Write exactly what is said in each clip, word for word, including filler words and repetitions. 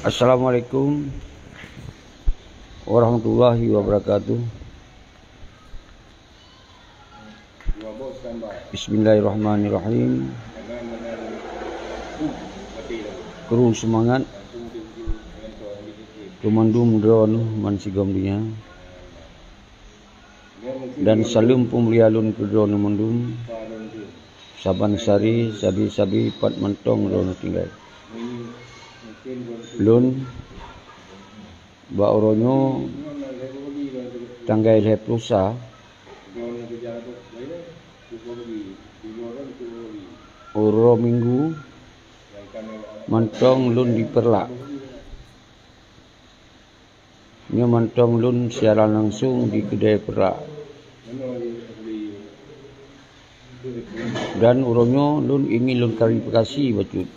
Assalamualaikum warahmatullahi wabarakatuh. Bismillahirrahmanirrahim. Kru seumangat keu mandum droeneuh bansigom donya. Dan saleuem peumulia lôn keu droeneuh mandum, saban sari, sabe-sabe pat mantong droeneuh tinggai. Lôn bak uroe nyoe tanggai lhèe ploh sa uroe Minggu, mantong lôn di Peureulak. Nyoe mantong lôn siaran langsong di keudè Peureulak. Dan uroe nyoe lôn ingin lôn klarifikasi bacut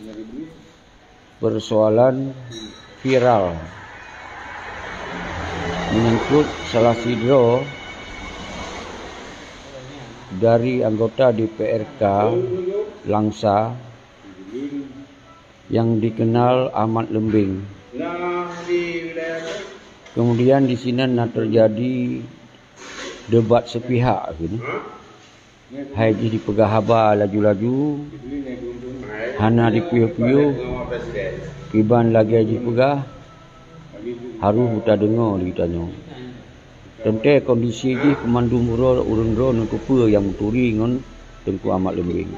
persoalan viral menyangkut salah sidroe dari anggota D P R K Langsa nyang dikenal Ahmad Leumbeng. Kemudian di sinan na teujadi debat seupihak keunoe. Hai jih jipeugah haba laju-laju, hana jipiôh-piôh, kiban lagèe jipeugah, harôh tadeungoe lé geutanyoe. Teuntèe kondisi jih keu mandum uroe ureueng droeneuh keupeue nyang meuturi ngon Teungku Ahmad Leumbeng.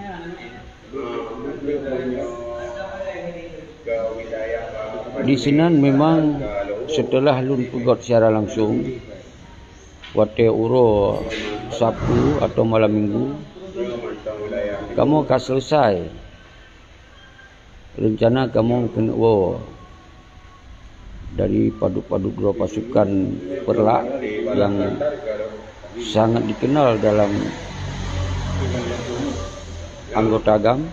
Di sinan memang seuteulah lôn peugöt siaran langsong, watèe uroe Sabtu atau malam Minggu, kamoe ka seuleusai reuncana kamoe keuneuk woe dari padub-padub droe pasukan Peureulak nyang sangat dikenal dalam anggota GAM,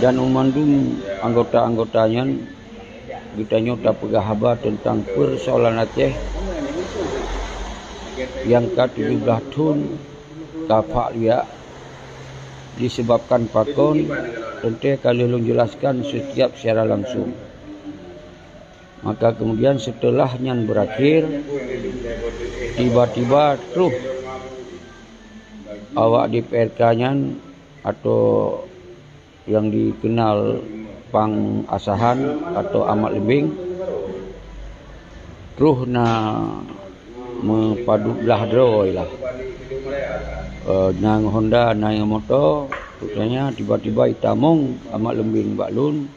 dan u mandum anggota-anggota nyan geutanyoe tapeugah haba teuntang persoalan Aceh nyang ka tujoh blah thon ka phak liak disebabkan pakon, teuntèe ka lheueh lôn jelaskan setiap siaran langsong. Maka kemudian seuteulah nyan beurakhir, tiba-tiba troh awak D P R K nyan atau nyang dikenal Pang Asahan atau Ahmad Leumbeng, troh na meupadub blah droe lah. Eh, na ngon honda, na ngon moto, rupanya tiba-tiba itamong Ahmad Leumbeng bak lôn,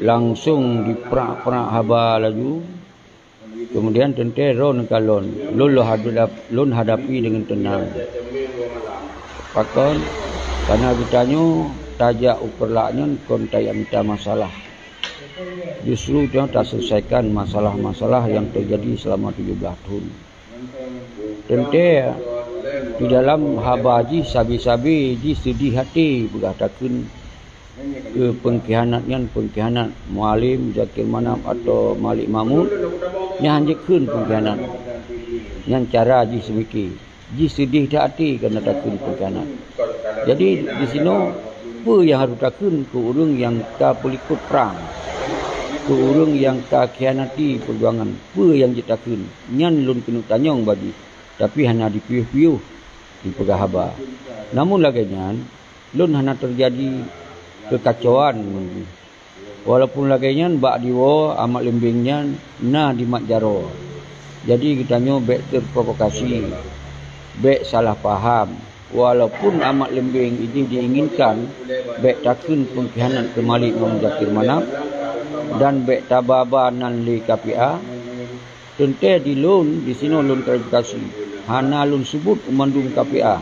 langsong diprak-prak haba laju. Kemudian teuntèe droeneuh kalon, lôn, lôn hadap-, lôn hadapi deungon teunang. Pakon? Karena geutanyoe tajak u Peureulak nyan kon tajak mita masalah. Justru nyoe taselesaikan masalah-masalah nyang teujadi seulama tujoh blah thon. Teuntèe di dalam haba jih sabe-sabe jih seudeh até peugah takheun keu peungkhianat nyan peungkhianat Mualem, Zakir Manab atau Malik Mahmud, nyan han jikheun peungkhianat. Nyan cara jih seumike. Jih seudeh that até keu na takheun peungkhianat. Jadi, di sinoe, peue nyang harôh takheun keu ureueng nyang ka peulikot prang, keu ureueng nyang ka khianati peujuangan, peue nyang jeuet takheun, nyan lôn keuneuk tanyong bak jih, tapi hana dipiôh-piôh jipeugah haba. Namun lagèe nyan, lôn hana teujadi keukacauan ngon jih. Walaupun lagèe nyan, bak diwoe Ahmad Leumbeng nyan na di mat jaroe. Jadi geutanyoe bèk teuprovokasi, bèk salah paham. Walaupun Ahmad Leumbeng idéh diinginkan bèk takheun peungkhianat keu Malik ngon Zakir Manab dan bèk taba-ba nan lé K P A, teuntèe di lôn, di sinoe lôn klarifikasi, hana lôn seubut u mandum K P A.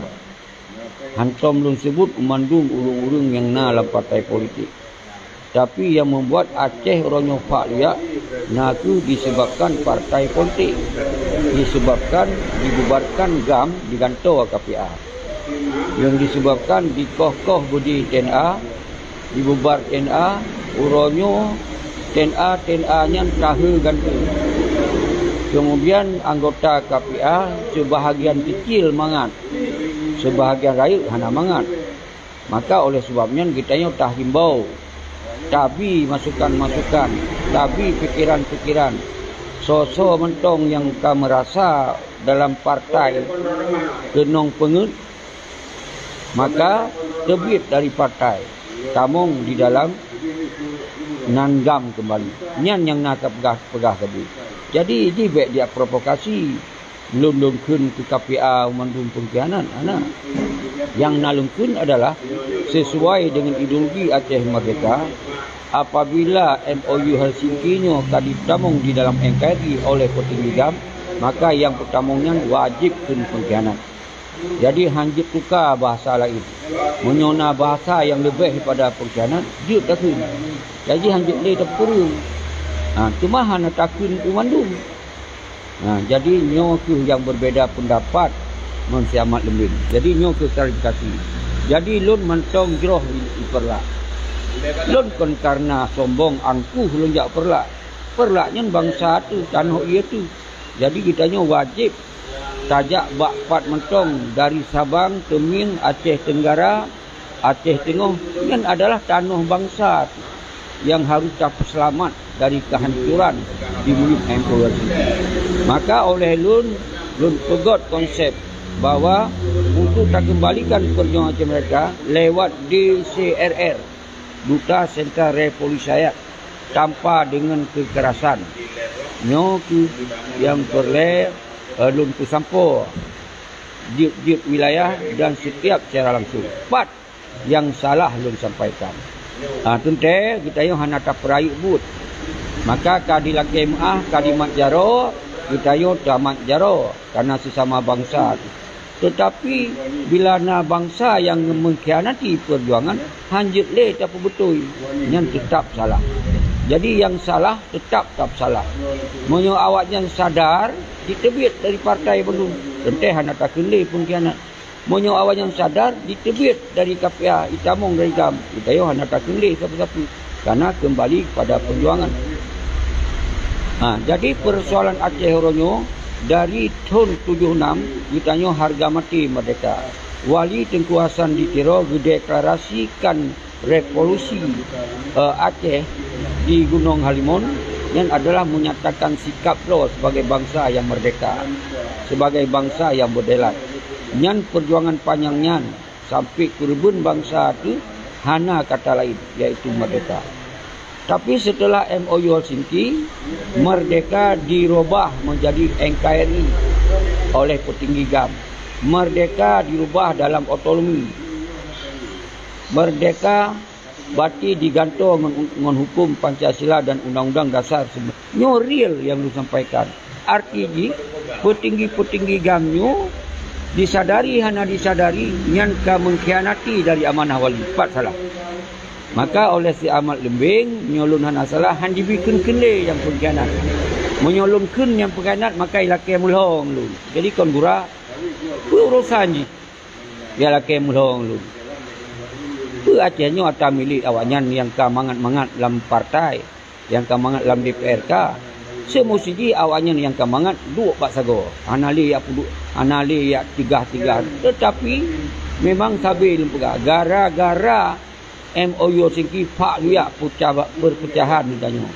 Hantom lôn seubut u mandum ureueng-ureueng nyang na lam partai politik. Tapi nyang meubuet Aceh uroe nyoe phak liak na kheueh disebabkan partai politik, disebabkan dibubarkan GAM digantoe K P A. Nyang disebabkan dikoh-koh beudé T N A, dibubar T N A, uroe nyoe T N A, T N A nyan tahe gantoe. Kemudian anggota K P A sebahagian kecil mangat, sebahagian rayeuk hana mangat. Maka oleh sebab nyan geutanyoe tahimbau, tabi masukan-masukan, tabi pikiran-pikiran. Soe-soe mantong nyang ka meurasa dalam partai keunong peungeuet, maka teubiet dari partai, tamong di dalam nan GAM keumbali. Nyan nyang na tapeugah-peugah sabe. Jadi, jih bék jiprovokasi. Lôn lôn kheun keu K P A mandum pengkhianat, hana. Nyang na lôn kheun adalah sesuai dengan ideologi Aceh Merdeka, apabila M O U Helsinki nyoe ka ditamong di dalam N K R I oleh petinggi GAM, maka nyang peutamong nyan wajéb kheun pengkhianat. Jadi, han jeuet tuka bahasa laén. Meunyoe na bahasa nyang leubeh daripada pengkhianat, jeuet takheun. Jadi, han jeuet lé tapeukureueng. Ha, teuma hana takheun keu mandum. Ha, jadi, nyoe kheueh nyang berbeda pendapat ngon si Ahmad Lembeng. Jadi, nyoe kheueh klarifikasi. Jadi, lôn mantong jroh i, i Peureulak. Lôn kon karena sombong angkuh lôn jak Peureulak. Peureulak nyan bansa teuh, tanoh ie teuh. Jadi, geutanyoe wajéb tajak bak pat mantong dari Sabang, Teumieng, Aceh Tenggara, Aceh Teungoh, nyan adalah tanoh bansa nyang harôh tapeuseulamat dari keuhancoran di mulod M O U Helsinki. Maka oleh lôn, lôn peugöt konsep bahwa untuk takeumbalikan peujuangan Aceh Merdeka lewat D C R R, Duta Sentral Revolusi Rakyat, tanpa dengan kekerasan. Nyoe kheueh nyang peureulée, eh, lôn peusampoe jeuet-jeuet wilayah dan setiap secara langsung. Pat nyang salah lôn sampaikan. Ha, teuntée geutanyoe hana tapeurayeuk buet. Maka ka dilakée meuáh, ka dimat jaroe, geutanyoe tamat jaroe, karena sesama bansa. Teutapi, bila na bansa nyang meukhianati peujuangan, han jeuet lé tapeubeutôi, nyan teutab salah. Jadi, nyang salah teutab-tab salah. Meunyoe awaknyan sadar, jiteubiet dari partai bandum, teuntée hana takheun lé pengkhianat. Meunyoe awaknyan sadar, jiteubiet dari K P A, jitamong dari GAM, geutanyoe hana takheun lé sapeue-sapeue, karena keumbali kepada peujuangan. Ha, jadi, peusoalan Aceh uroe nyoe, dari thon tujoh nam, geutanyoe hareuga maté meurdehka. Wali Teungku Hasan di Tiro geudeklarasikan revolusi, eh, Aceh di Gunong Halimon, nyan adalah menyatakan sikap droe sebagai bansa nyang meurdehka, sebagai bansa nyang beudelat. Nyan peujuangan panyang nyan sampoe keureubeuen bansa teuh hana kata laén, yaitu meurdehka. Tapi setelah M O U Helsinki, meurdehka dirubah menjadi N K R I oleh peutinggi GAM. Meurdehka dirubah dalam otonomi. Meurdehka bati digantoe ngon, ngon huköm Pancasila dan Undang-Undang Dasar sebe-, nyoe real nyang lôn sampaikan. Arti jih, peutinggi-peutinggi GAM nyoe disadari hana disadari nyan ka mengkhianati dari amanah wali. Pat salah. Maka oleh si Ahmad Lembeng, nyoe lôn hana salah, han jibi kheun-kheun lé nyang pengkhianat. Meunyoe lôn kheun nyang pengkhianat, maka ilakée meulhong lôn. Jadi kon gura, peue urosan jih? Ilakée meulhong lôn. Peue Aceh nyoe atra milék awaknyan nyang ka mangat-mangat lam partai, nyang ka mangat lam D P R ka? Seumusti jih awaknyan nyang ka mangat duek bak sagoe, hana lé jak peuduek, hana lé jak tigah-tigah. Teutapi, memang sabe lôn peugah, gara-gara M O U Helsinki, phak luyak peucah, perpecahan geutanyoe.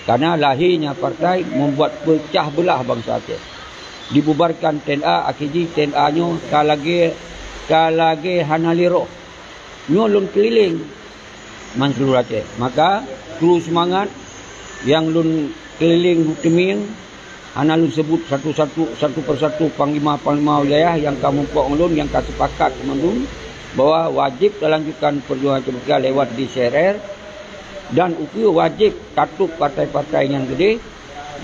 Karena lahirnya partai membuat pecah belah bansa Aceh. Dibubarkan T N A, akhé jih T N A nyoe ka lagée, ka lagée hana lé roh. Nyoe lôn keulileng man seuluruh Aceh. Maka, kru seumangat nyang lôn keulileng u Teumieng, hana lôn seubut satu-satu, satu persatu panglima-panglima wilayah nyang ka muphom ngon lôn, nyang ka seupakat mandum bahwa wajéb talanjutkan peujuangan Aceh Merdeka lewat D C R R, dan ukeue wajéb tatôb partai-partai nyang keudeh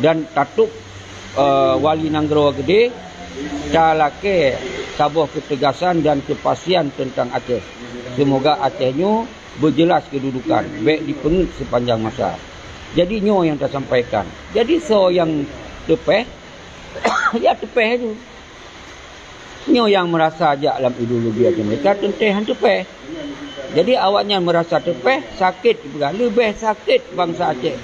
dan tatôb, eh, wali nanggroe keudeh, talakée saboh keutegasan dan keupastian teuntang Aceh. Seumoga Aceh nyoe beujeulaih keududukan, bék jipeungeuet seupanjang masa. Jadi, nyoe nyang tasampaikan. Jadi, soe nyang teupéh, ya teupéh tu. Nyoe nyang meurasa jak lam ideologi Aceh Merdeka teuntée han teupéh. Jadi, awaknyan meurasa teupéh, sakét jipeugah, leubeh sakét bansa Aceh.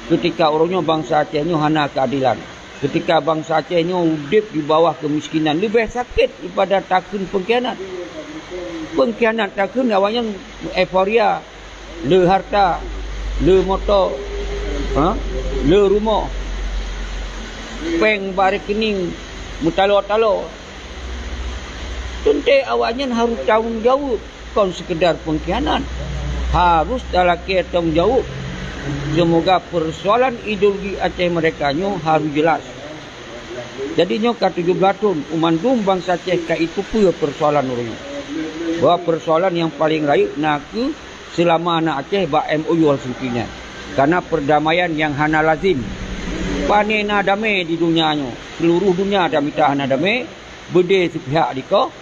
Keutika uroe nyoe bansa Aceh nyoe hana keuadelan. Ketika bansa Aceh nyoe udeb di bawah kemiskinan, leubeh sakét daripada takheun pengkhianat. Pengkhianat takheun awaknyan euforia, le harta, le moto, ha? Le rumoh, péng bak rekening meutaloe-taloe. Teuntée awaknyan harôh tanggung jaweueb, kon seukeudar pengkhianat. Harôh talakée tanggung jaweueb. Seumoga peusoalan ideologi Aceh meurdeka nyoe harôh jeulaih. Jadi nyoe ka tujoh blaih thon, u mandum bansa Aceh ka ipeupeue peusoalan uroe nyoe. Bahwa peusoalan nyang paleng rayeuk na kheueh seulama na Aceh bak M O U Helsinki nyan. Karena perdamaian nyang hana lazim. Pané na damé di donya nyoe? Seuluruh donya tamita hana damé, beudé sipihak dikoh,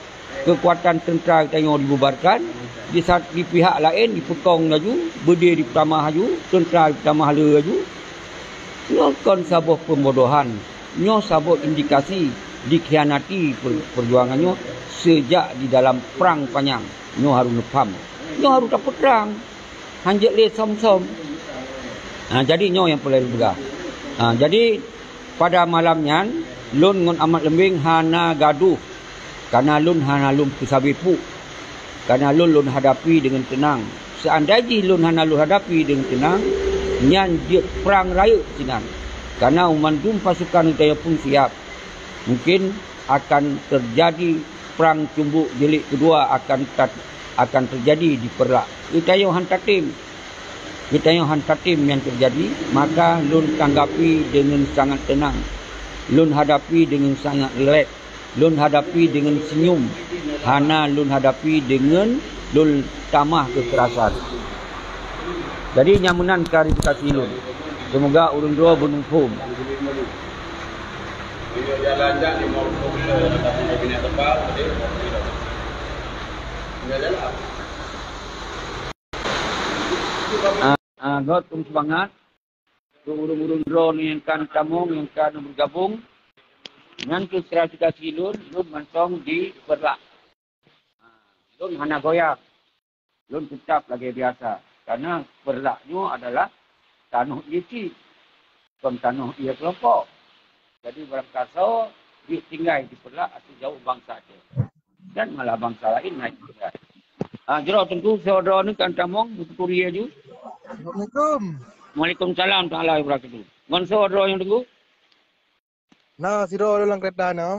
keukuatan teuntra geutanyoe dibubarkan, di sa-, di pihak laén dipeukong laju, beudé dipeutamah laju, teuntra dipeutamah le laju. Nyoe kon saboh peubodohan, nyoe saboh indikasi dikhianati per-, peujuangan nyoe seujak di dalam prang panyang. Nyoe harôh neupham. Nyoe harôh tapeutrang. Hanjeuet lé som-som. Ha, jadi nyoe nyang peureulée lôn peugah. Ha, jadi pada malam nyan, lôn ngon Amat Leumbeng hana gadoh, kana lôn hana lôn peusabe puk, kana lôn lôn hadapi deungon teunang. Seandai jih lôn hana lôn hadapi deungon teunang, nyan jeuet prang rayeuk sinan. Kana u mandum pasukan geutanyoe pun siab. Mungkin akan teujadi prang cumbok jeuliek keudua akan tat-, akan teujadi di Peureulak. Geutanyoe han tatem. Geutanyoe han tatem nyang teujadi, maka lôn tanggapi deungon sangat teunang. Lôn hadapi deungon sangat rilek. Lôn hadapi deungon seunyum. Hana lôn hadapi deungon lôn tamah keukerasan. Jadi, nyan meunan klarifikasi lôn. Seumoga ureuëng droe beumuphom. Ah, ah, göt keu seumangat. Keu ureuëng-ureuëng droeneuh nyang ka neutamong, nyang ka neubeugabong, nyan keuh klarifikasi lôn, lôn mantong di Peureulak. Ah, lôn hana goyang. Lôn teutap lagée biasa, karena Peureulak nyoe adalah tanoh ie cit, kon tanoh ie keulompok. Jadi, barangkasoe jeuet tinggai di Peureulak ateueh jaweueb bansa Aceh, dan malah bansa laén na tinggai. Ah, jroh Teungku, soe droeneuh ka neutamong, beusyukuri laju. Assalamualaikum. Waalaikumsalam taala wabarakatuh. Ngon soe droeneuh, Teungku? Na sidroe lôn lam keureta na.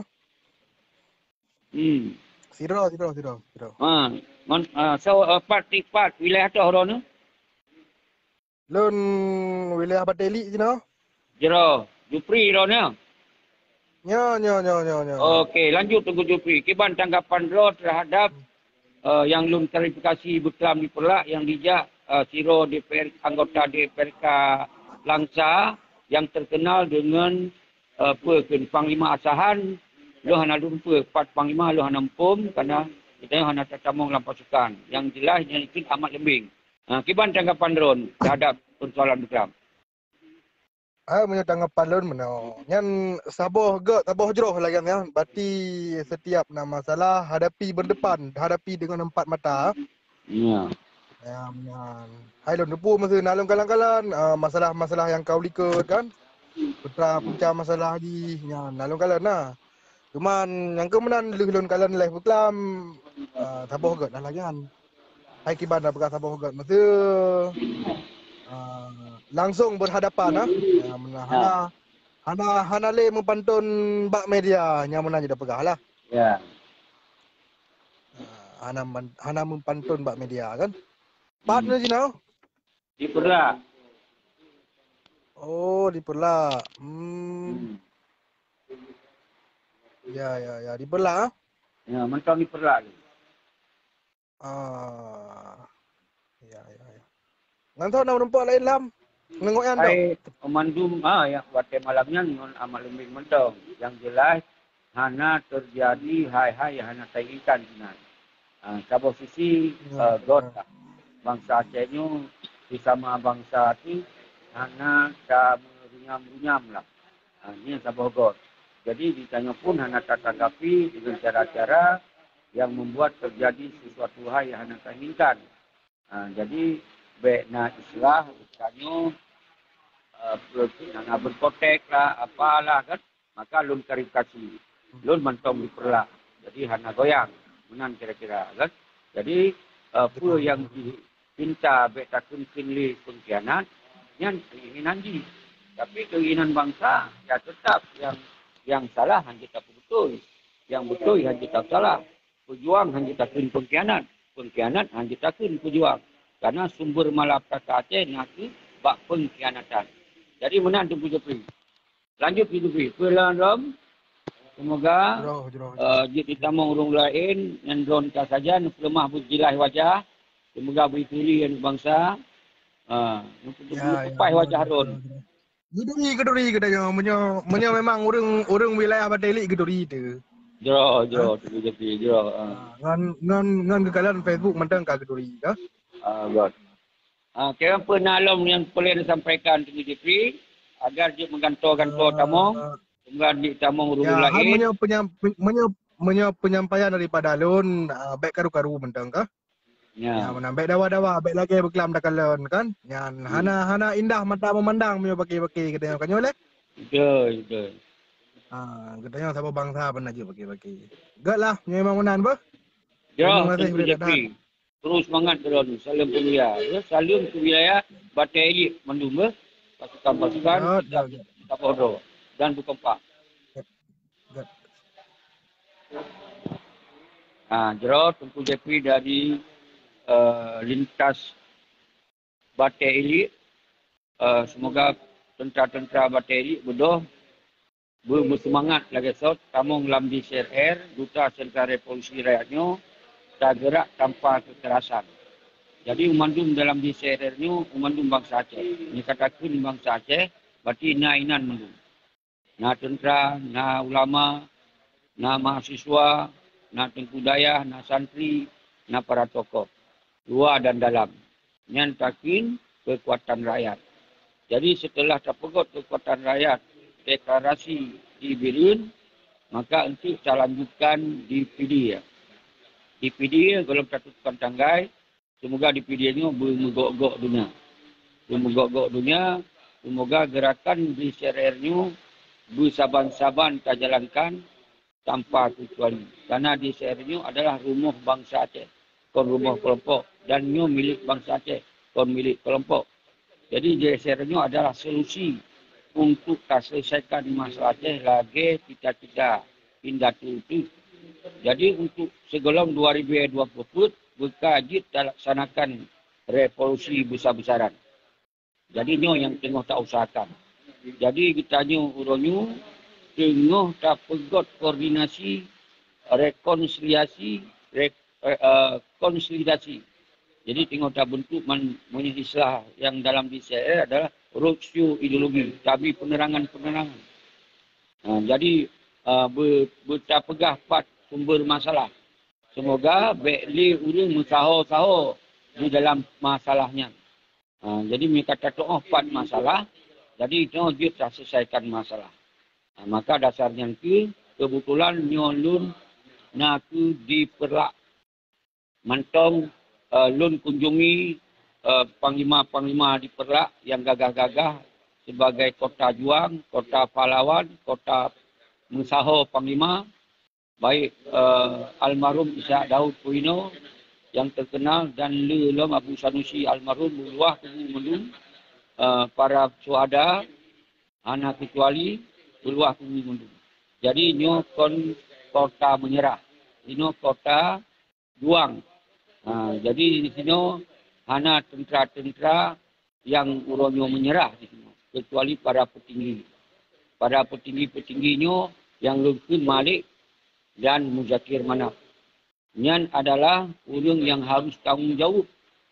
Hmm. Sidroe, sidroe, sidroe, sidroe. Ha, ngon, ah, so, ah, pat, pat wilayah toh droeneuh? Lôn wilayah Bateli sinoe. Jroh, Jupri droeneuh? Nyo, nyo, nyo, nyo, nyo. Okey, lanjut Teungku Jupri. Kiban tanggapan droe terhadap, eh, nyang lôn klarifikasi beuklam di Peureulak nyang dijak, eh, sidroe D P R, anggota D P R K Langsa yang terkenal dengan, eh, peue kheun Panglima Asahan, lôn hana lôn peue, pat Panglima lôn hana muphom, karena geutanyoe hana tatamong lam pasukan. Nyang jeulaih nyan kheun Amat Leumbeng. Ha, kiban tanggapan droeneuh terhadap persoalan beuklam? Ah, meunyoe tanggapan lôn meunoe, nyan saboh göt, saboh jroh lagée nyan. Berarti setiap na masalah hadapi berdepan, hadapi dengan empat mata. Ya. Ya, meunan. Hai lôn teupeu meuseue na lôn kalon-kalon, ah, masalah-masalah nyang ka u likot kan. Putra punca masalah jih nyan na lôn kalon na. Cuman nyang keu meunan lheueh lôn kalon lheueh beuklam, ah, saboh göt lah lagée nyan. Hai kiban na peugah saboh göt meuseue, ah, langsung berhadapan, ah. Ya, meunan. Ha. Hana, hana, hana lé meupanton bak media, nyang meunan jeuet peugah lah. Ya. Ah, hana man-, hana meupanton bak media kan. Pat Hmm. nyoe jinoe? Di Peureulak. Oh, di Peureulak. Hmm. Hmm. Ya, ya, ya, di Peureulak, ah? Ya, mantong di Peureulak. Ah. Ya, ya, ya. Ngon soe na meurumpok laén lam? Ngon Ngoyan tu? Hai, mandum, ah, ya, watée malam nyan ngon Amat Leumbeng mantong. Nyang jeulaih, hana teujadi hai-hai nyang hana tainginkan sinan. Ah, saboh sisi, Ya, eh, göt ya. lah. Bansa Aceh nyoe sisama bansa teuh hana tameurunyam-runyam lah. Ah, nyan saboh göt. Jadi, geutanyoe pun hana tatanggapi dengan cara-cara yang membuat terjadi sesuatu hal yang hana tainginkan. Ah, jadi, bék na istilah geutanyoe, eh, hana berkotek lah, apalah kan. Maka lôn klarifikasi, lôn mantong di Peureulak. Jadi hana goyang. Meunan kira-kira kan. Jadi, eh, peue nyang jipinta bék takheun-kheun lé peungkhianat, nyan keinginan jih. Tapi keinginan bansa, ya tetap nyang, nyang salah hana jeuet tapeubeutôi. Nyang beutôi hana jeuet tasalah. Peujuang hana jeuet takheun peungkhianat. Peungkhianat hana jeuet takheun peujuang. Karena sumber malapetaka Aceh na kheueh bak peungkhianatan. Jadi meunan Teungku Jopri. Lanjut Teungku Jopri. Peue lom, semoga, eh, jeuet jitamong ureuëng laén nyang droeneuh ka sajan, peuleueh beujilai wajah. Semoga beuturi aneuëk bansa. Ah, ya, ya, wajah droeneuh. Geuturi, geuturi geutanyoe. Meunyoe, meunyoe memang ureuëng, ureuëng wilayah Batée Iliek geuturi teuh. Jroh, jroh, Teungku Jopri, jroh. Ah. Ah, ngon, ngon, ngon geukalon Facebook mantong ka geuturi, dah. Ah, good. Ah, kira peue na lom nyang peureulée neusampaikan Teungku Jopri, agar jeuet meugantoe-gantoe tamong, semoga jeuet tamong ureuëng laén. Meunyoe peunyam-, meunyoe, meunyoe penyampaian daripada lôn, ah, bék karu-karu mantong kah? Ya. Ya, meunan bék dawa-dawa, bék lagée beuklam takalon kan. Nyan hana, hana indah mata memandang meunyoe baki-baki geutanyoe kan nyoe lé. Betul, betul. Ha, geutanyoe saboh bansa pun laju baki-baki. Göt lah, nyoe memang meunan beuh. Ya, terima kasih Teungku Jopri. Terus semangat droeneuh. Salam keu wilayah. Ya, salam keu wilayah Batée Iliek mandum beuh. Pasukan-pasukan kita, kita boh droe dan beukompak. Göt. Ha, jroh Teungku Jopri dari, eh, lintas Batée Iliek. Eh, semoga tentera-tentera Batée Iliek beudôh beumeuseumangat lagée sot tamong lam D C R R, Duta Sentra Revolusi Rakyat nyoe, tageurak tanpa kekerasan. Jadi, mandum dalam D C R R nyoe, mandum bansa Aceh. Nyang ka takheun bansa Aceh, berarti na inan mandum. Na tentera, na ulama, na mahasiswa, na teungku dayah, na santri, na para tokoh, luwa dan dalam. Nyan takheun keukuatan rakyat. Jadi, seuteulah tapeugöt keukuatan rakyat deklarasi di Bireuen, maka eunteuk talanjutkan di Pidie. Di Pidie gohlom tatutupkan tanggai, seumoga di Pidie nyoe beumeugöt-göt donya. Beumeugöt-göt donya, seumoga geurakan D C R R nyoe beusaban-saban tajalankan tanpa keucuali. Karena D C R R nyoe adalah rumoh bansa Aceh, kon rumoh keulompok, dan nyoe milék bansa Aceh, kon milék keulompok. Jadi, D C R R nyoe adalah solusi untuk taseulesaikan masalah Aceh lagée cita-cita indatu teuh. Jadi, untuk sigohlom dua ribu dua puluh peuet, beuka jeuet talaksanakan revolusi besar-besaran. Jadi, nyoe nyang teungoh tausahakan. Jadi, geutanyoe uroe nyoe teungoh tapeugöt koordinasi, rekonsiliasi, re-, eh, eh, konsolidasi. Jadi, teungoh tabentuk man-, meunyoe istilah nyang dalam D C R R adalah roadshow ideologi, tabi penerangan-penerangan. Ha, jadi, eh, be-, beutapeugah pat sumber masalah. Seumoga bék lé ureuëng meusaho-saho di dalam masalah nyan. Ha, jadi, meunyoe ka tatu'oh pat masalah, jadi nyoe jeuet taseulesaikan masalah. Ha, maka dasar nyan kheueh, keubeutulan nyoe lôn na kheueh di Peureulak. Mantong, eh, lôn kunjungi, eh, panglima-panglima di Peureulak nyang gagah-gagah sibagai kota juang, kota pahlawan, kota meusaho panglima, baik, eh, almarhum Ishak Daud Puino nyang teukeunal dan le lom Abu Sanusi almarhum, beuluwah kubu mandum, eh, para syuhada hana keucuali, beuluwah kubu mandum. Jadi nyoe kon kota meunyeurah. Inoe kota juang. Ha, jadi di sinoe hana teuntera-teuntera nyang uroe nyoe meunyeurah di sinoe, keucuali para peutinggi. Para peutinggi-peutinggi nyoe nyang lôn kheun Malik dan Muzakir Manaf. Nyan adalah ureuëng nyang harus tanggong jaweueb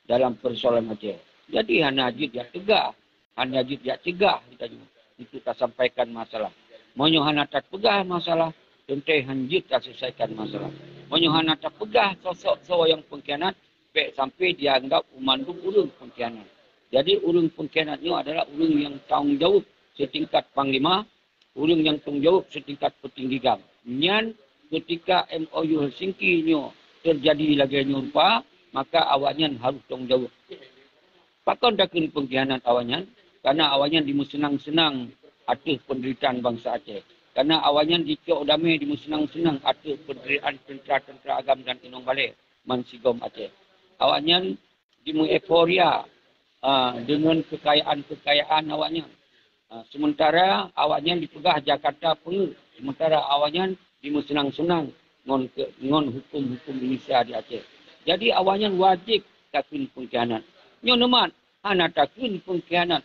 dalam peusoalan Aceh. Jadi hana jeuet jak teugah, hana jeuet jak cegah geutanyoe untuk tasampaikan masalah. Meunyoe hana tapeugah masalah, teuntée hana jeuet taseulesaikan masalah. Meunyoe hana tapeugah sosok soe nyang peungkhianat, bék sampai jianggab mandum ureuëng peungkhianat. Jadi ureuëng peungkhianat nyoe adalah ureuëng nyang tanggong jaweueb seutingkat panglima, ureuëng nyang tanggong jaweueb seutingkat peutinggi gam. Nyan keutika M O U Helsinki nyoe teujadi lagée nyoe rupa, maka awaknyan harôh tanggong jaweueb. Pakon takheun peungkhianat awaknyan? Karena awaknyan jimeuseunang-seunang ateueh peundeuritaan bansa Aceh. Karena awaknyan jicok damé dimeuseunang-seunang ateueh peunderitaan teuntra-teuntra agam dan inong balée bansigom Aceh. Awaknyan jimeueuforia, ah, deungon keukayaan-keukayaan awaknyan. Ah, sementara awaknyan jipeugah Jakarta peungeuet, sementara awaknyan jimeuseunang-seunang ngon ke-, ngon huköm-huköm Indonesia di Aceh. Jadi awaknyan wajéb takheun peungkhianat. Nyoe neumat, hana takheun peungkhianat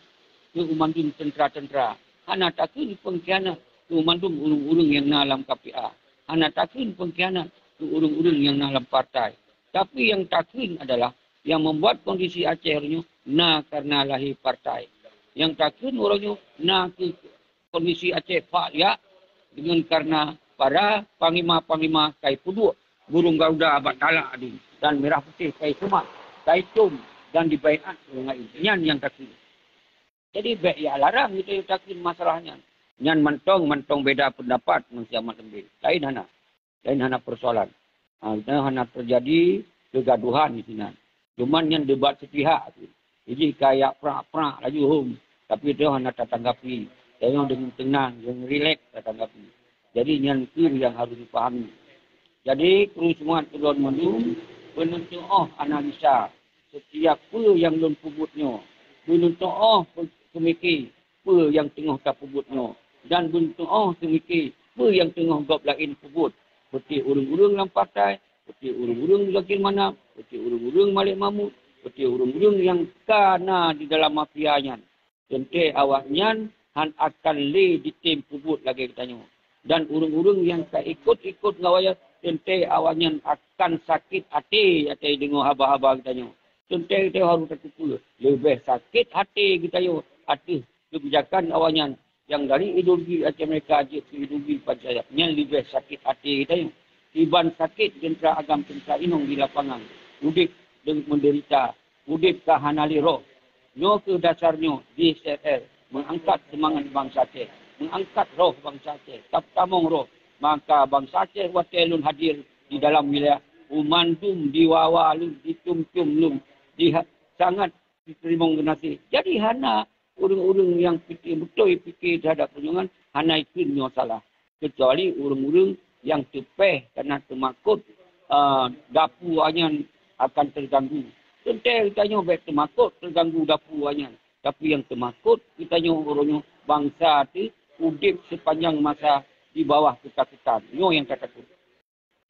keu mandum teuntra-teuntra, hana takheun peungkhianat keu mandum ureuëng-ureuëng nyang na lam K P A, hana takheun peungkhianat keu ureuëng-ureuëng nyang na lam partai. Tapi nyang takheun adalah nyang membuat kondisi Aceh uroe nyoe na karena lahé partai. Nyang takheun uroe nyoe na keu kondisi Aceh fak liak deungon karena para panglima-panglima kai peuduek burung garuda bak talak di dan merah putih kai seumah, kai com dan dibaiat ngon nyan nyang takheun. Jadi bék ya larang geutanyoe takheun masalah nyan. Nyan mantong, mantong beda pendapat ngon si Ahmad Lembeh. Lain hana. Lain hana persoalan. Ha, geutanyoe hana terjadi kegaduhan di sinan. Cuman nyan debat sepihak tu. Jadi kayak prak-prak laju hom. Tapi tu hana tatanggapi. Tanyoe dengan tenang, dengan rileks tatanggapi. Jadi nyan keuh yang harus dipahami. Jadi kru semangat ulôn mandum, beuneuteuoh analisa setiap peue nyang lôn peubuet nyoe. Beuneuteuoh pe-, peumike peue nyang teungoh tapeubuet nyoe. Dan beuneuteuoh peumike peue nyang teungoh gob laén peubuet. Seperti ureuëng-ureuëng lam partai, seperti ureuëng-ureuëng Zakir Manaf, seperti ureuëng-ureuëng Malik Mahmud, seperti ureuëng-ureuëng nyang ka na di dalam mafia nyan. Teuntée awaknyan hán akan lé jitem peubuet lagée geutanyoe. Dan ureuëng-ureuëng nyang ka ikot-ikot ngon awaknyan, teuntée awaknyan akan sakét até, até deungoe haba-haba geutanyoe. Teuntée geutanyoe harôh tateupeue, leubeh sakét até geutanyoe ateueh keubijakan awaknyan nyang dari ideologi Aceh Merdeka jeuet keu ideologi Pancasila. Nyan leubeh sakét até geutanyoe. Iban sakét teuntra agam teuntra inong di lapangan, udeb deungon meudeurita, udeb ka hana lé roh. Nyoe kheueh dasar nyoe di S R R meuangkat seumangat bansa Aceh, meuangkat roh bansa Aceh, tapeutamong roh. Maka bansa Aceh watée lôn hadir di dalam wilayah, mandum diwawa lôn, dicom-com lôn, diha-, sangat jiteurimong geunaséh. Jadi hana ureuëng-ureuëng nyang pike-, beutôi pike teuhadap peunyoe nyan hana ikheun nyoe salah, keucuali ureuëng-ureuëng nyang teupéh kana teumakot, a, dapu awaknyan akan teuganggu. Teuntée geutanyoe bék teumakot teuganggu dapu awaknyan, tapi nyang teumakot geutanyoe uroe nyoe bansa teuh udeb seupanjang masa di bawah keutakutan. Nyoe nyang tatakot.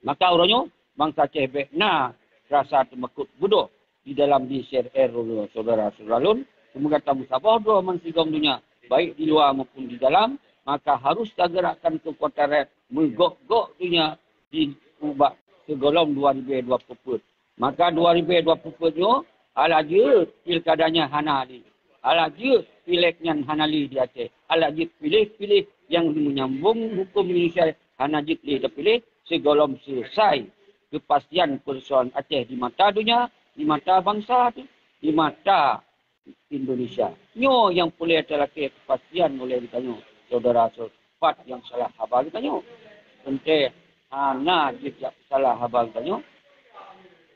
Maka uroe nyoe, bansa Aceh bék na rasa teumakot beudôh di dalam di S R R, syedara-syedara lôn. Seumoga tameusaboh droe bansigom donya, baik di luwa maupun di dalam, maka harôh tagerakkan keukuatan rakyat meugok-gok donya di ubak sigohlom dua ribèe dua peuet. Maka dua ribèe dua peuet nyoe, ala jeuet pilkada nyan hana lé. Ala jeuet pilék nyan hana lé di Aceh. Ala jeuet piléh-piléh nyang meunyambong huköm Indonesia hana jeuet lé tapiléh sigohlom seuleusai keupastian peursoalan Aceh di mata donya, di mata bansa teuh, di mata Indonesia. Nyoe nyang peureulèe talakèe keupastian olèh geutanyoe, syedara-syedara, pat nyang salah haba geutanyoe. Teuntèe hana jeuet jak salah haba geutanyoe,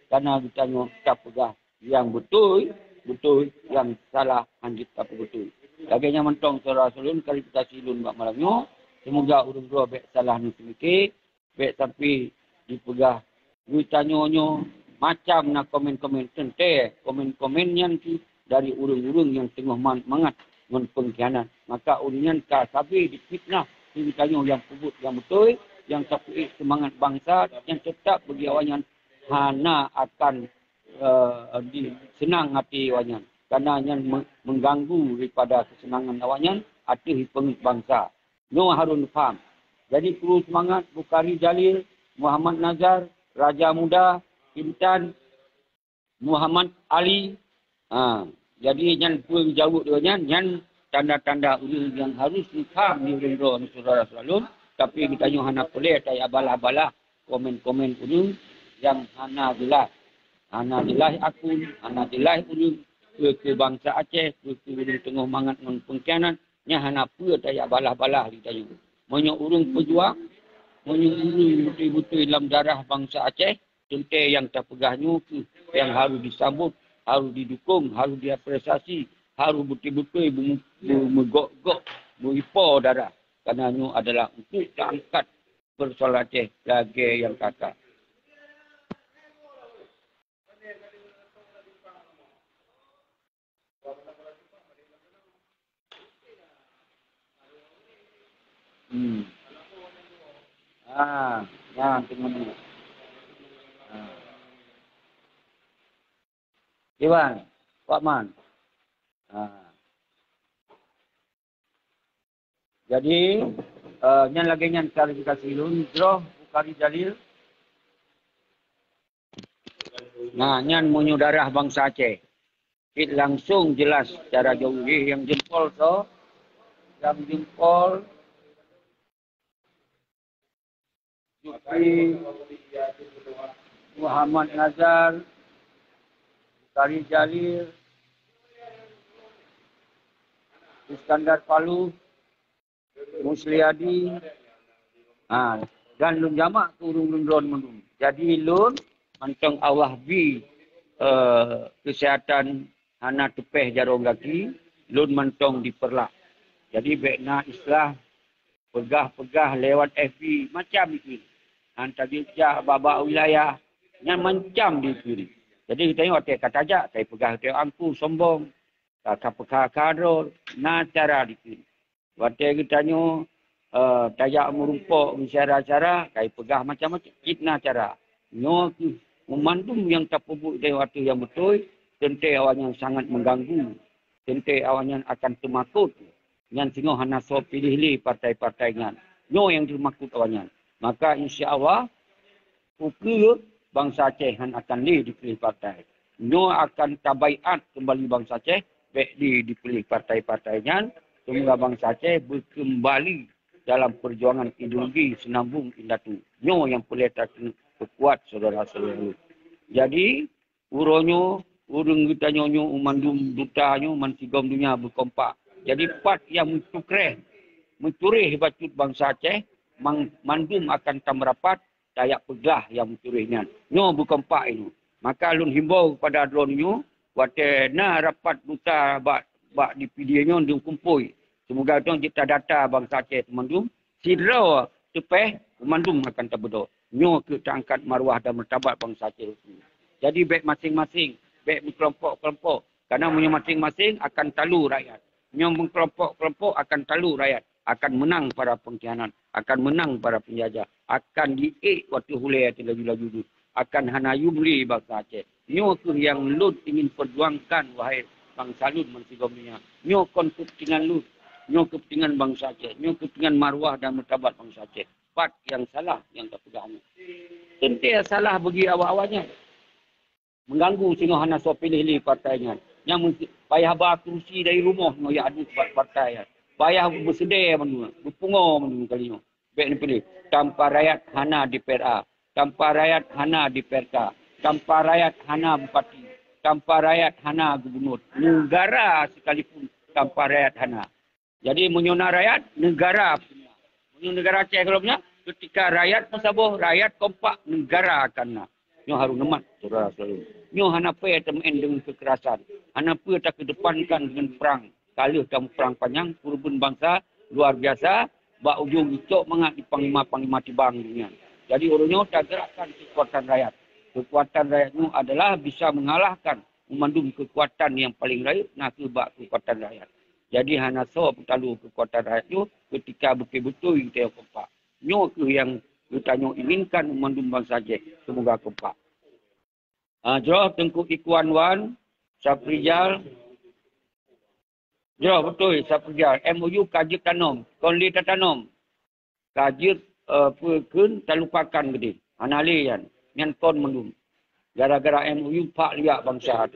kareuna geutanyoe tapeugah nyang beutôi, beutôi, nyang salah hana jeuet tapeubeutôi. Lagèe nyan mantong syedara-syedara lôn, klarifikasi lôn bak malam nyoe. Seumoga ureueng droe bèk salah neuseumiké, bèk sampai jipeugah geutanyoe nyoe macam na komen-komen. Teuntèe komen-komen nyan cit dari ureueng-ureueng nyang teungoh man-, mangat ngon peungkhianat. Maka ureueng nyan ka sabe jifitnah geutanyoe nyang peubuet nyang beutôi, nyang tapeuék seumangat bansa, nyang teutap bagi awaknyan hana akan, eh, di, seunang até awaknyan. Kareuna nyan me-, mengganggu daripada keuseunangan awaknyan ateueh peungeuet bansa. Nyoe harôh neupaham. Jadi, kru seumangat, Bukhari Jalil, Muhammad Nazar, Raja Muda, Intan, Muhammad Ali. Ha, jadi, nyan peue jaweueb deungon nyan, nyan tanda-tanda ureueng nyang harôh neupaham di ureueng droe syedara-syedara lôn, tapi geutanyoe hana peureulèe tajak balah-balah komen-komen ureueng nyang hana jeulaih. Hana jeulaih akun, hana jeulaih ureueng, keu, keu bansa Aceh, keu, keu ureueng teungoh mangat ngon peungkhianat, nyan hana peue tajak balah-balah lé tanyoe. Meunyoe ureueng peujuang, meunyoe ureueng beutôi-beutôi lam darah bansa Aceh, teuntèe nyang tapeugah nyoe kheueh nyang harôh jisambot, harôh jidukong, harôh jiapresiasi, harôh beutôi-beutôi beu-, beu-, meugok-gok, meuipo darah. Karena nyoe adalah untuk taangkat persoalan Aceh lagèe nyang ka-ka. Hmm. Ah, nyan teungoh ni. Ah. Iwan, Pak Man. Ah. Jadi, eh, nyan lagèe nyan klarifikasi lôn, jroh Bukhari Jalil. Nah, nyan meunyoe darah bansa Aceh. Cit langsung jelas cara jauh. Eh, nyang jempol soe? Nyang jempol Jufri Muhammad Nazar, Bukhari Jalil, Iskandar Palu, Musliadi, ha, dan lôn jamak keu ureueng-ureueng droen mandum. Jadi lôn mantong Allah bi, eh, keuseuhatan hana teupèh jaroe gaki, lôn mantong dipeurlak. Jadi bèk na istilah peugah-peugah lewat F B macam itu. Han tajak bak-bak wilayah, nyan macam dikheun. Jadi geutanyoe watèe ka tajak, ka ipeugah geutanyoe angku sombong, ka, ka peugah ka droe, na cara dikheun. Watèe geutanyoe, eh, tajak meurumpok meusyara-syara, ka ipeugah macam-macam, cit na cara. Nyoe kheueh meumandum nyang tapeubuet lé watèe nyang beutôi, teuntèe awaknyan sangat mengganggu. Teuntèe awaknyan akan teumakot. Nyan singoh hana soe piléh lé partai-partai nyan. Nyoe nyang teumakot awaknyan. Maka insya Allah, ukeue bansa Aceh han akan lé dipiléh partai. Nyoe akan tabaiat keumbali bansa Aceh, bèk lé dipiléh partai-partai nyan, seumoga bansa Aceh beukeumbali dalam peujuangan ideologi seunambong indatu. Nyoe nyang peureulèe takeupeue peukuat syedara-syedara lôn. Jadi, uroe nyoe, ureueng geutanyoe nyoe, mandum duta nyoe, bansigom donya beukompak. Jadi, pat nyang meucukreh, meucureh bacut bansa Aceh, mang-, mandum akan tameurapat, tajak peugah nyang meucureh nyan. Nyoe beukompak inoe. Maka lôn himbau keupada droeneuh nyoe, watèe na rapat duta bak, bak D P D nyoe, dikumpôi. Seumoga droeneuh jeuet tadata bansa Aceh teumandum, sidroe teupèh, mandum akan tabeudôh. Nyoe keuh taangkat maruah dan martabat bansa Aceh. Jadi bèk maséng-maséng, bèk meukelompok-kelompok. Karena meunyoe maséng-maséng akan talo rakyat. Nyoe meukelompok-kelompok akan talo rakyat, akan meunang para pengkhianat, akan meunang para penjajah, akan diék watèe hulèe laju-laju jeuet, akan hana yum lé bansa Aceh. Nyoe kheueh nyang lôn ingin perjuangkan, wahai bansa lôn bansigom donya. Nyoe kon keupeuntingan lôn, nyoe keupeuntingan bansa Aceh, nyoe keupeuntingan maruah dan martabat bansa Aceh. Pat nyang salah nyang tapeugah nyoe. Teuntèe salah bagi awak-awak nyan. Meuganggu singoh hana soe piléh lé partai nyan. Nyang meusti payah ba keurusi dari rumoh nyoe jak adu bak partai nyan. Payah beuseudèe mandum, beupungo mandum kali nyoe. Bèk neupiléh. Tanpa rakyat hana D P R A. Tanpa rakyat hana D P R K. Tanpa rakyat hana bupati. Tanpa rakyat hana gubunur. Neugara sekalipun tanpa rakyat hana. Jadi, meunyoe na rakyat, neugara punya. Meunyoe neugara Aceh gohlom nyan, keutika rakyat meusaboh, rakyat kompak, neugara akan na. Nyoe harôh neumat, syedara-syedara. Nyoe hana payah tameu'en deungon keukerasan. Hana peue takeudepankan deungon prang. Ka lheueh tameuprang panyang, keureubeuen bansa luar biasa, bak ujong jicok mangat di panglima-panglima tibang nyan. Jadi, uroe nyoe tagerakkan keukuatan rakyat. Keukuatan rakyat nyoe adalah bisa mengalahkan meumandum keukuatan nyang paleng rayeuk na kheueh bak keukuatan rakyat. Jadi, hana soe peutalo keukuatan rakyat nyoe keutika beutôi-beutôi geutanyoe kompak. Nyoe kheueh nyang geutanyoe inginkan meumandum bansa Aceh. Seumoga kompak. Ah, jroh Teungku Ikwan Wan, Saprijal. Jroh beutôi, Saprijal. M O U ka jeuet tanom. Kon lé tatanom. Ka jeuet, eh, peue kheun, talupakan keudéh. Hana lé nyan. Nyan kon mandum. Gara-gara M O U pak liak bansa.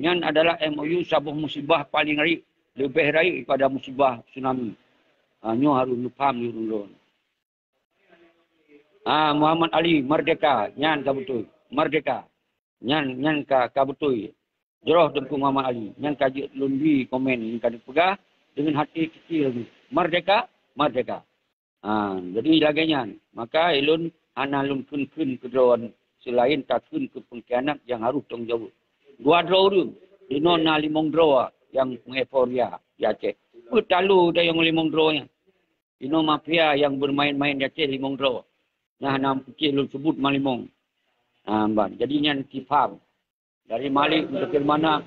Nyan adalah M O U saboh musibah paleng rayeuk, leubeh rayeuk daripada musibah tsunami. Ha, nyoe harôh neupaham lé ureueng droen. Ah, Muhammad Ali, merdeka. Nyan ka beutôi. Merdeka. Nyan, nyan ka, ka beutôi. Jroh Teungku Muhammad Ali. Nyan ka jeuet lôn bi komen nyang ka neupeugah deungon hati keucil lagèe, merdeka, merdeka. Ha, jadi lagèe nyan. Maka ulôn hana lôn kheun-kheun keu droe, seulaén takheun keu pengkhianat nyang harôh tanggung jaweueb. Dua droe ureueng, di noe na limong droe nyang meueuforia di Aceh. Peue talo dayong limong droe nyan? Inoe mafia nyang bermain-main di Aceh limong droe. Nyang hana picéh lôn sebut ma limong. Ha, ban. Jadi nyan kipaham. Dari Malik, Muzakir Manaf,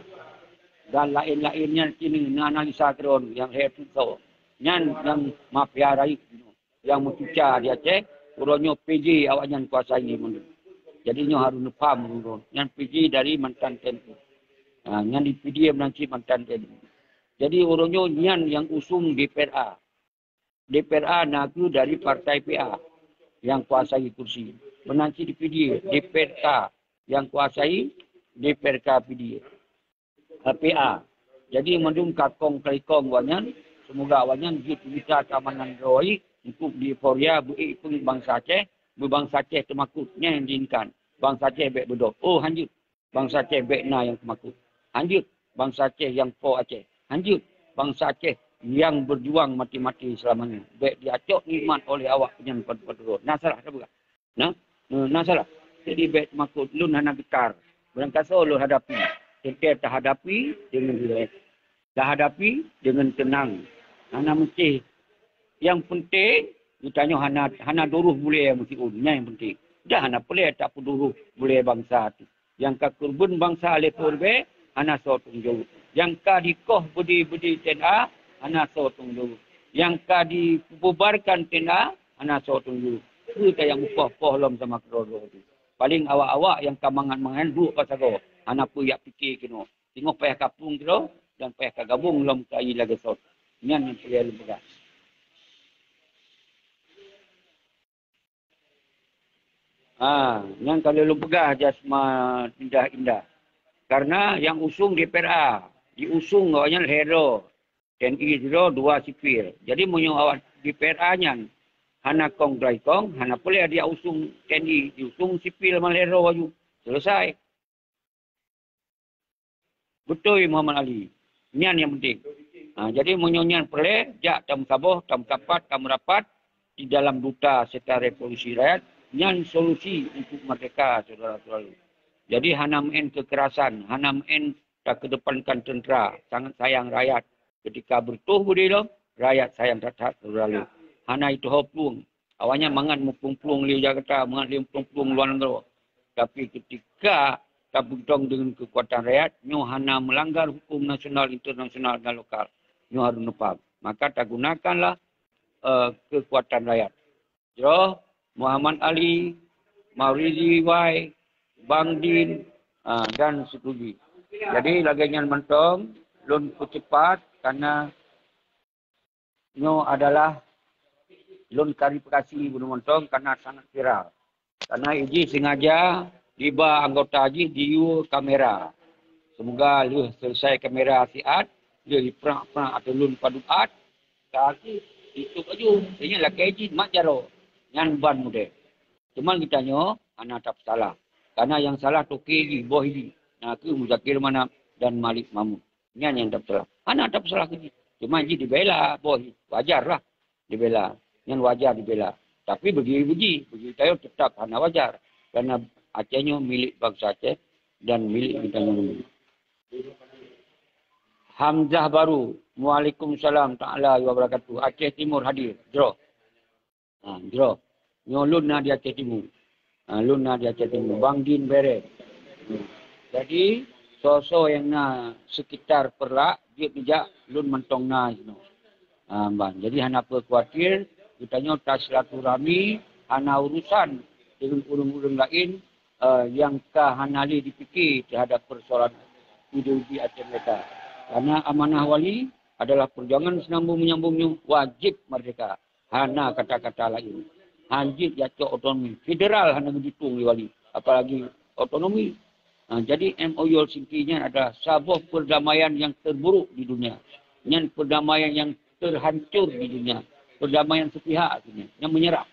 dan laén-laén nyan kini neuanalisa keudroe nyang lhèe peuet soe. Nyan nyang mafia rayeuk nyang meucuca di Aceh, uroe nyoe P J awaknyan kuasai mandum. Jadi nyoe harôh neupaham uroe nyan P J dari mantan T N I. Ha, nyan di P D M nan cit mantan T N I. Jadi uroe nyoe nyan nyang usung D P R A. D P R A na kheueh dari partai P A nyang kuasai kursi. Meunan cit di P D A, D P R K nyang kuasai D P R K P D A, eh, P A. Jadi mandum ka kong kali kong awaknyan, semoga awaknyan jeuet mita keamanan droe untuk di euforia beu-ék peungét bansa Aceh, beu bansa Aceh teumakot, nyan nyang diinginkan. Bansa Aceh bèk beudôh. Oh, hanjeuet. Bansa Aceh bèk na nyang teumakot. Hanjeuet bansa Aceh nyang po Aceh. Hanjeuet bansa Aceh nyang berjuang mati-mati selamanya. Bèk diacok nikmat oleh awak nyan padum-padum. Na salah sapeue? Na, na salah. Jadi bèk teumakot, lôn hana geutar. Barangkasoe lôn hadapi. Teuntèe tahadapi deungon rileks. Tahadapi deungon teunang. Hana meusti. Nyang peunteng, geutanyoe hana, hana duroh bulèe meusiôn. Nyan nyang peunteng. Dah hana peureulèe tapeuduroh bulèe bansa teuh. Nyang ka keureubeuen bansa lé Po ribèe, hana soe tanggung jaweueb. Nyang ka dikoh beudé-beudé T N A, hana soe tanggung jaweueb. Nyang ka dibubarkan T N A, hana soe tanggung jaweueb. Peue nyang mupoh-poh lom sama keudroe-droe teuh. Paléng awak-awak nyang ka mangat-mangat duek pasagoe, hana peue jak piké keunoe. Singoh payah ka plueng keudroe dan payah ka gabong lom keu lagèe sot. Nyan nyang peureulèe lôn peugah. Ha, nyan ka lheueh lôn peugah jasma indah-indah. Karena nyang usung D P R A, diusung awaknyan lhèe droe, T N I sidroe, dua sipil. Jadi meunyoe awak D P R A nyan hana kong grai kong, hana peureulèe diusung T N I, diusung sipil man lhèe droe laju. Selesai. Beutôi Muhammad Ali. Nyan nyang penting. Ha, jadi meunyoe nyan peureulèe, jak tameusaboh, tameusapat, tameurapat di dalam duta Sekretariat Revolusi Rakyat, nyan solusi untuk merdeka, saudara-saudara. Jadi hana meu'en kekerasan, hana meu'en takedepankan tentera, sangat sayang rakyat. Ketika bertuh beudé lom, rakyat sayang that-that saudara lôn. Hana jiteuho plueng. Awaknyan mangat muplueng-plueng lé Jakarta, mangat lé muplueng-plueng luwa nanggroe. Tapi keutika tapeudong deungon keukuatan rakyat, nyoe hana meulanggar huköm nasional, internasional dan lokal. Nyoe harôh neupaham. Maka tagunakanlah, eh, keukuatan rakyat. Jroh, Muhammad Ali, Maurizi Y, Bang Din, ah, dan Sutuji. Jadi lagèe nyan mantong, lôn peucepat karena nyoe adalah lôn klarifikasi bunoe mantong karena sangat viral. Karena ijih sengaja diba anggota jih diyue kamera. Semoga lheueh selesai kamera siat, lheueh jiprak-prak atau lôn padub at, ka jitôp laju. Ingat lakèe jih mat jaroe. Nyan ban mudèh. Cuma geutanyoe hana tapeusalah. Karena nyang salah toke jih, boh jih. Na kheueh Muzakir Manaf dan Malik Mahmud. Nyan nyang tapeusalah. Hana tapeusalah keu jih. Cuma jih dibela, boh jih. Wajar lah dibela. Nyan wajar dibela. Tapi bagi, bagi, bagi tanyoe tetap hana wajar. Karena Aceh nyoe milik bansa Aceh dan milik geutanyoe. Hamzah Baru, Waalaikumsalam taala wabarakatuh. Aceh Timur hadir. Jroh. Ha, jroh. Nyoe lôn na di Aceh Timu. Ha, lôn na di Aceh Timu. Bang Din Bereng. Jadi, soe-soe nyang na sekitar Peureulak, jeuet neujak lôn mantong na sinoe. Ha, ban. Jadi, hana peue khawatir, geutanyoe tasilaturahmi, hana urusan deungon ureueng-ureueng laén, eh, nyang ka hana lé jipike teuhadap peusoalan ideologi Aceh Merdeka. Karena amanah Wali adalah perjuangan sinambung menyambung nyoe wajéb merdeka. Hana kata-kata laén. Hanjeuet jacok otonomi. Federal hana geujitueng lé Wali, apalagi otonomi. Ha, jadi M O U Helsinki nyan adalah saboh perdamaian nyang terburuk di dunia. Nyan perdamaian nyang terhancur di dunia. Perdamaian sepihak tu nyan, nyang menyerah.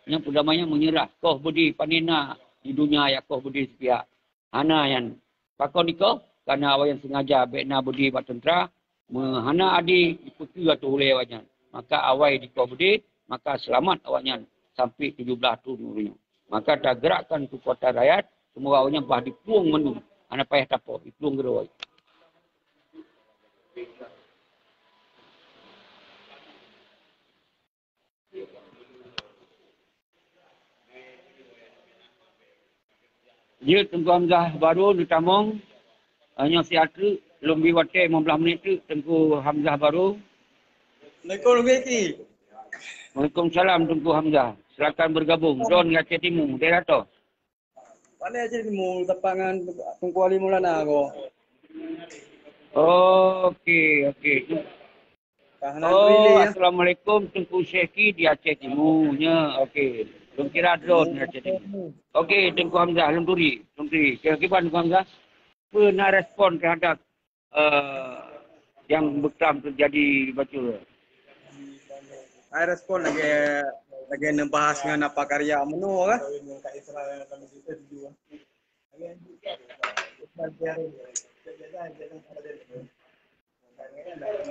Nyang perdamaian menyerah. Koh beudé panena di dunia ya koh beudé sepihak. Hana nyan. Pakon ikoh? Karena awaknyan sengaja bèk na beudé bak teuntara, meuhana adé jipeukeue ateueh ulèe awaknyan. Maka awai dikoh beudé, maka seulamat awaknyan sampai tujoh blaih thon uroe nyoe. Maka tagerakkan keukuatan rakyat, semoga awaknyan bah diplueng mandum, hana payah tapoh, diplueng keudroe. Jeuet Teungku Hamzah baru neutamong. Ah, nyoe siat treuk, lôn bri watèe lima belas menit treuk Teungku Hamzah baru. Assalamualaikum, Teungku Eki. Waalaikumsalam, Teungku Hamzah. Silakan bergabung. Droen di Aceh Timu, daerah toh? Paleng Aceh Timu, tepat ngon Teungku Ali Maulana ko. Okey, okey. Ka hana turi lé, Oh, ya. Assalamualaikum, Teungku Syekhi di Aceh Timu, nya. Okey. Lôn kira droen di Aceh Timu. Okey, Teungku Hamzah, lôn turi. Lôn turi. Kiban Teungku Hamzah, peue na respon terhadap, eh, nyang beuklam teujadi bacut? Hai respon lagèe, lagèe neubahas ngon apa karya meunoe kah?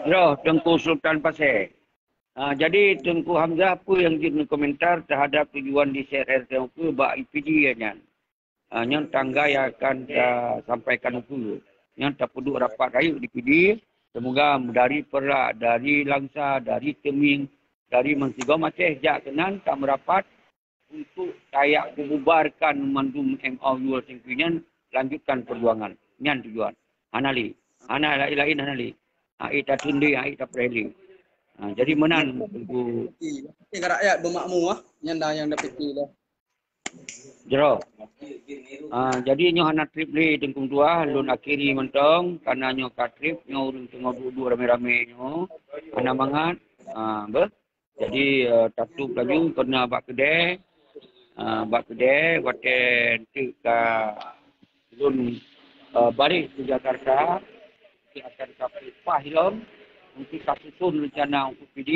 Droe Teungku Sultan Pasè. Ah, jadi Teungku Hamzah, peue nyang jeuet neukomentar terhadap tujuan di C R R T O P bak I P D nyan? Ah, nyan tanggai akan tasampaikan ukeue. Nyan tapeuduek rapat rayeuk di P D. Semoga dari Perak, dari Langsa, dari Teuming, dari meusigom Aceh jak keunan tameurapat untuk tajak peububarkan mandum M O U Helsinki nyan, lanjutkan perjuangan. Nyan tujuan. Hana lé. Hana laén-laén hana lé. Hai tateun lé, hai tapreh lé. Ha, jadi meunan Teungku. Tapi rakyat beumakmu ah, nyan dah nyang dapike lah. Jroh. Ah, jadi nyoe hana trip lé Teungku Tuah, lôn akhiri mantong, karena nyoe ka trip, nyoe ureueng teungoh duek-duek ramé-ramé nyoe. Hana mangat. Ah, beh. Jadi, eh, tatup laju keunoe bak keudè. Ah, bak keudè, watèe enteuk ka lôn, eh, barék ke Jakarta, akan ka peupah lom, untuk tasusun rencana untuk P D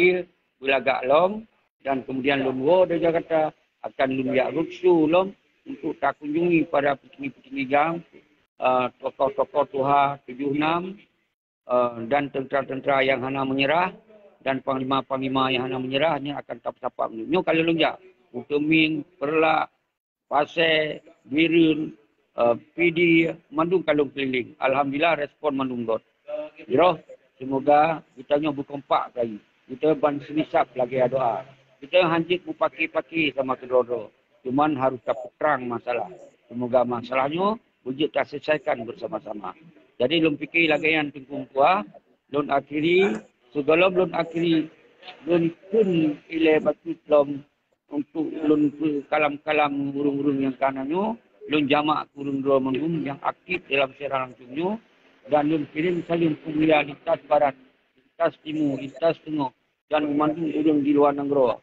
beulagak lom, dan kemudian lôn woe dari Jakarta, akan lôn jak roadshow lom untuk takunjungi para petinggi-petinggi GAM, eh, tokoh-tokoh tuha tujoh enam, eh, dan tentera-tentera nyang hana meunyeurah dan panglima-panglima nyang hana meunyeurah nyan akan tapeusapa. Nyoe ka lôn jak u Teuming, Peureulak, Pasè, Bireuen, eh, Pidie, mandum ka lôn keulileng. Alhamdulillah, respon mandum göt. Jroh, seumoga geutanyoe beukompak keu ayue. Geutanyoe ban seumisab lagèe doa. Geutanyoe hanjeuet mupaki-paki sama keudroe-droe. Cuman harôh tapeutrang masalah. Seumoga masalah nyoe beujeuet taselesaikan bersama-sama. Jadi lôn pike lagèe nyan Teungku Meutuah, lôn akhiri, sigohlom lôn akhiri, lôn kheun ilèe bacut lom untuk lôn peukalam-kalam ureueng-ureueng nyang ka na nyoe, lôn jamak keu ureueng droe mandum nyang aktif dalam siaran langsung nyoe, dan lôn kirém saleuem peumulia lintas barat, lintas timu, lintas teungoh, dan u mandum ureueng di luwa nanggroe,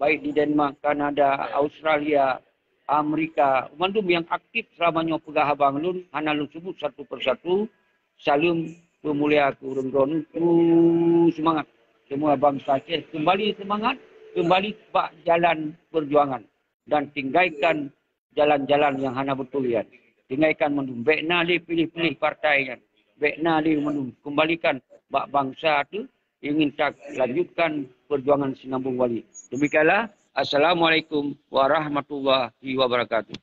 baik di Denmark, Kanada, Australia, Amerika, mandum nyang aktif seulama nyoe peugah haba ngon lôn, hana lôn seubut satu persatu. Saleuem peumulia keu ureueng droeneuh, kru seumangat. Seumua bansa Aceh keumbali seumangat, keumbali bak jalan peujuangan, dan tinggalkan jalan-jalan nyang hana beutôi nyan. Tinggalkan mandum, bèk na lé piléh-piléh partai nyan. Bèk na lé mandum, keumbalikan bak bansa teuh ingin talanjutkan peujuangan sinambong wali. Demikianlah. Assalamualaikum warahmatullahi wabarakatuh.